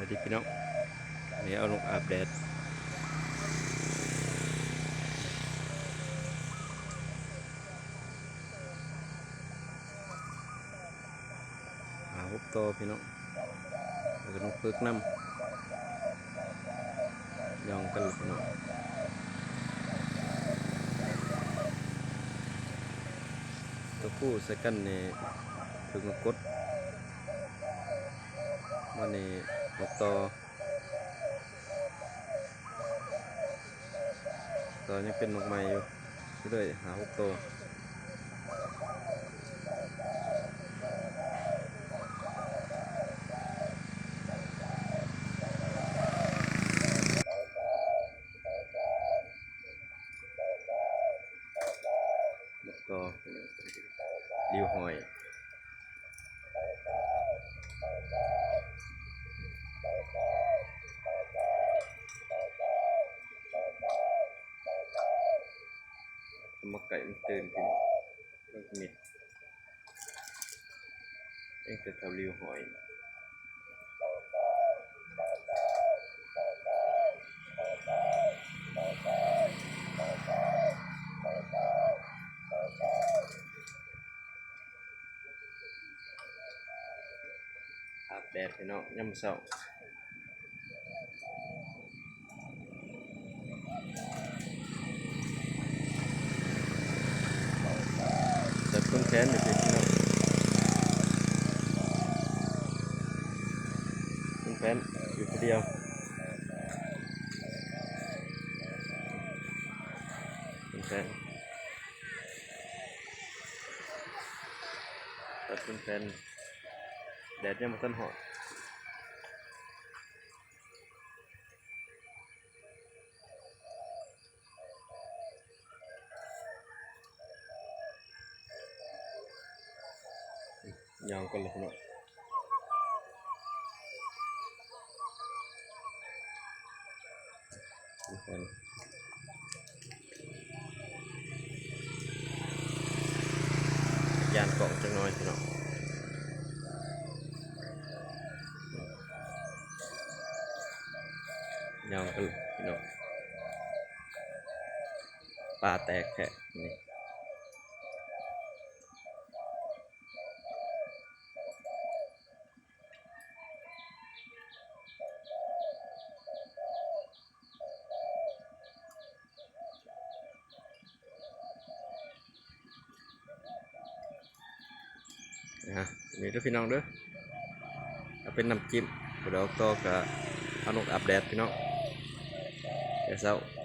ນີ້ພີ່ນ້ອງ ນີ້ເອົາລົງອາບແດດ ຫ້າຫົກໂຕພີ່ນ້ອງ ແລ້ວກໍນົກເພິກນຳ ຍ່ອງກັນແລ້ວພີ່ນ້ອງ ໂຕຜູ້ໃສ່ກັນນີ້ຖືກມາກົດ ມານີ້ຫົກໂຕ ໂຕຍັງເປັນນົກໃໝ່ຢູ່ ເລື້ອຍໆ ຫ້າຫົກໂຕ ນົກໂຕ ລິ້ວຫ້ອຍ ເອົາມາໃກ້ມັນຕື່ນຂຶ້ນ ເບິ່ງເມັດ ຍັງແຕ່ເທົ່າລິ້ວຫ້ອຍ ອາບແດດພີ່ນ້ອງ ຍາມເຊົ້າ ຈັດຄຸນແຜນຢູ່ພີ່ນ້ອງ ຄຸນແຜນຢູ່ຜູ້ດຽວ ຄຸນແຜນ ຕັດເປັນແຜ່ນ ແດດຍັງບໍ່ທັນຮ້ອນ ຍ່າງກ່ອນເລີຍພີ່ນ້ອງ. ຢ້ານກ້ອງຈັກໜ້ອຍພີ່ນ້ອງ ຍ່າງກັນພີ່ນ້ອງ ປ່າແຕກແທ້ນີ້. ອ່າ ນີ້ເດີພີ່ນ້ອງເດີ ເອົາເປັນນ້ຳຈິ້ມ ບໍ່ໄດ້ອອກຕໍ່ກະເອົານົກອາບແດດພີ່ນ້ອງ ແຕ່ເຊົ້າ.